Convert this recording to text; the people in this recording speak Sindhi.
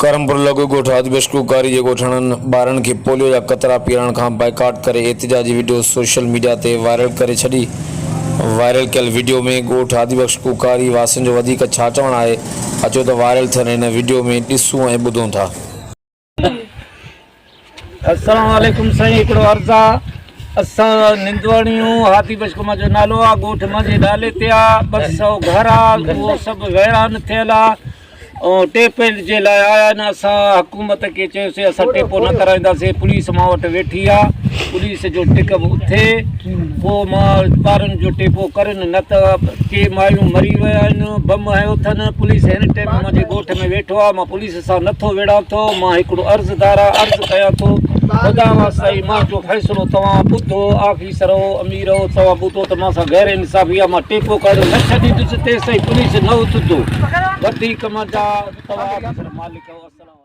ڪرمپور لڳ ڳوٺ آدبشڪو ڪاري جي ڳوٺاڻن ٻارن کي پوليو جا قطرا پيارڻ کان بائيڪاٽ ڪري احتجاجي وڊيو سوشل ميڊيا تي وائرل ڪري ڇڏي. وائرل ڪيل وڊيو ۾ ڳوٺ آديبخش ڪوڪاري واسين جو وڌيڪ ڇا چوڻ آهي اچو ته وائرل ٿيل هن وڊيو ۾ ڏسون ۽ ٻڌون ٿا. السلام عليڪم سائين هڪڙو عرض آ اسان نندواڻيون هادي بخش ڪمار جو نالو آ ڳوٺ منهنجي نالي تي آ 200 گهر آ اهو سڀ ويران ٿيل آ ۽ ٽيپي جي لاء آيا آهن اسان حڪومت کي چيوسي اسان ٽيپو نه ڪرائينداسي پوليس مان وٽ ويٺي آ پوليس جو ٽڪ به اٿي پوء مان ٻارن جو ٽيپو ڪرين نه ته ڪي مايون مري ويا آهن بم هنيو اٿن پوليس هن ٽيم منهنجي ڳوٺ ۾ ويٺو آ مان پوليس سان نه ٿو وڙهان ٿو مان هڪڙو عرضدار آ عرض ڪيان ٿو خدا واسطي منهنجو فيصلو توهان ٻڌو آفيسرو اميرو توهان ٻڌو ته مان سان غير انصافي آ مان ٽيپو ڪرڻ نه ڇڏيندس تيستائين پوليس نه اٿندو وڌيڪ منهنجا توهان آفيسر مالڪ آهيو السلام.